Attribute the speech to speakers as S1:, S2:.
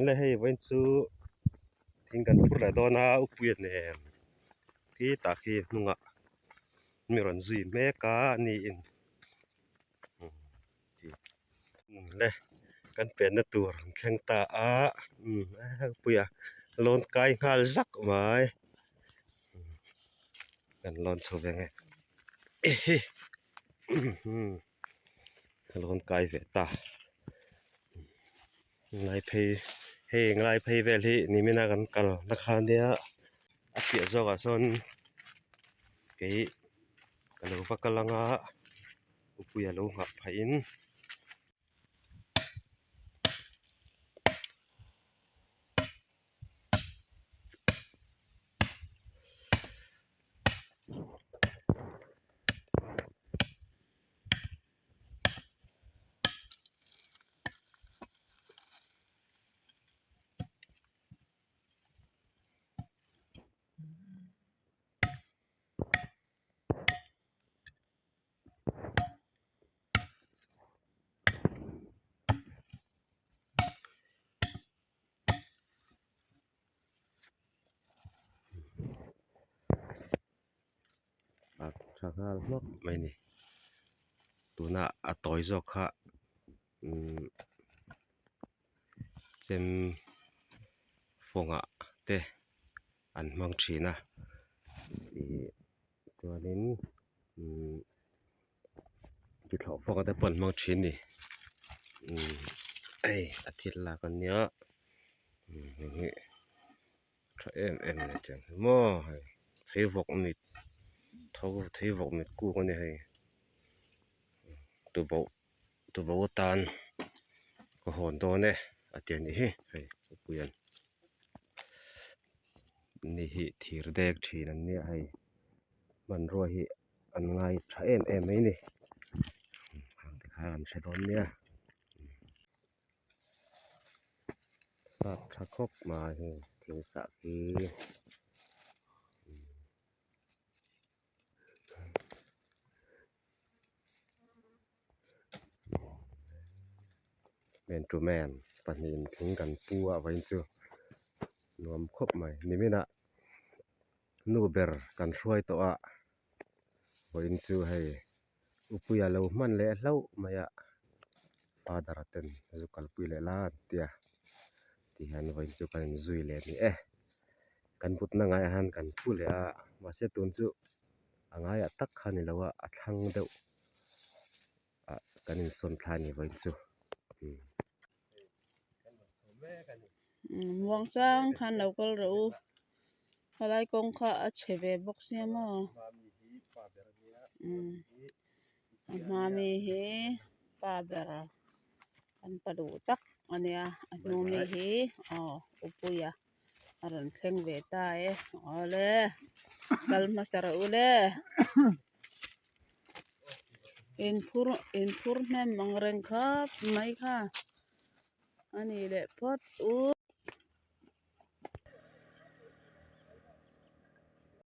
S1: Le hei vawiin chu thing kan phur leh dawn a upuia nen khi tah khi hnungah mi rawn zui mek a niin le kan penna tur an thleng ta a upuia lawn kai nghal zak mai kan lawn chho ve nge ehe. Ka lawn kai ve ta ngai phei hei ngai phei vel hi nimina kan kal na kha nia a piah zawkah sawn kei ka lo va kal anga upui a lo nghah phahin. A tha nghal hlawk mai a ni tuna a tawi zawk kha umm chem fawngah te an hmang thin a ih chuanin umm tithlawh fawngah te pawh an hmang thin a ni umm hei a thil lak a nia umm hei hi tha em em a ni chiang hi maw hei theivawk mit tho theivawk mit kuk a ni hei tuboh tuboh atan ka hawn dawn e a ti a nih hi hei puian ni hi thir dek thin an nia hei hmanrua hi an ngai tha em em mai a ni hang te kha an hre dawn nia sap tha khawp mai hei thing sah khi. Man to man pahnihin thing kan pu a vawiin chu nuam khawp mai niminah nu ber kan hruai tawh a vawiin chu hei upuia lo hman leh hlauh mai a father a ten zu kalpui leh la an tia tihian vawiin chu kan inzui leh ni e kan putna ngaiah hian kan pu leh a mahse tun chu a ngaiah tak kha ni lo a a thlang deuh ah kan insawn thlai a ni vawiin chu umm.
S2: Muang chang khan lo kal rawh u helai kawng kha a chhe ve bawk sia maw umm a hma mi hi pa ber an pa duh tak a nia a hnu mi hi aw upuia a rawn thleng ve ta e awle kal hmasa rawh u le. Inphur inphur hnem ang reng khawp mai kha a ni leh phawt u.